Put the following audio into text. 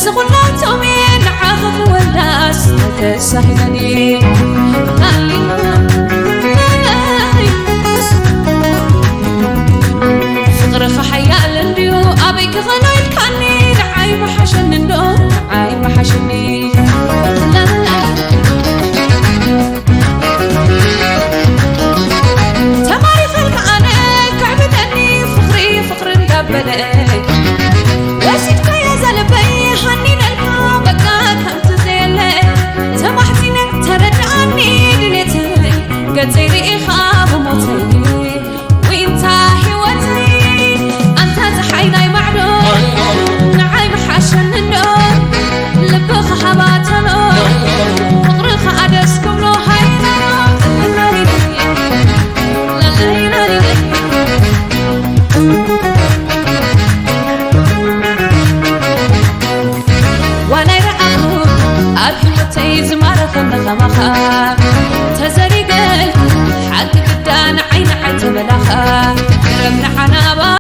ዝኹላቶም እየ ንዓኺ ክወልዳስ ተሳሂለኒ። ፍቕርኺ ሓያል እንድዩ ኣበይ ክኽኖ ኢልካኒ፣ ንዓይ ምሓሸኒ እንዶ ንዓይ ምሓሸኒ። ተማሪኸልካ ኣነ ከዕብደኒ ፍቕሪ ፍቕሪ እንዳበለ ወሲድካዮ ዘልበይ ሃኒነልካ በቃ ከምቲ ዘየለ ተማሕጺነ ተረድኣኒ ድሌተይ ገጸይ ርኢኻ ብሞተይ ዊንታ ህይወተይ ኣንታ ጸሓይ ናይ ማዕዶ ንዓይ ምሓሸኒ እንዶ ልብኻ ሃባተሎ ፍቕርኻ ኣደስ ክብሎ ሃይናሎ ዋላይ ረኣኹ ኣብ ህይወተይ ዝማረኸኒ ኸማኻ ተዘሪገል ሓቂ ግዳ ንዓይ ንዓይ ተበላኻ ረም ንዓናባ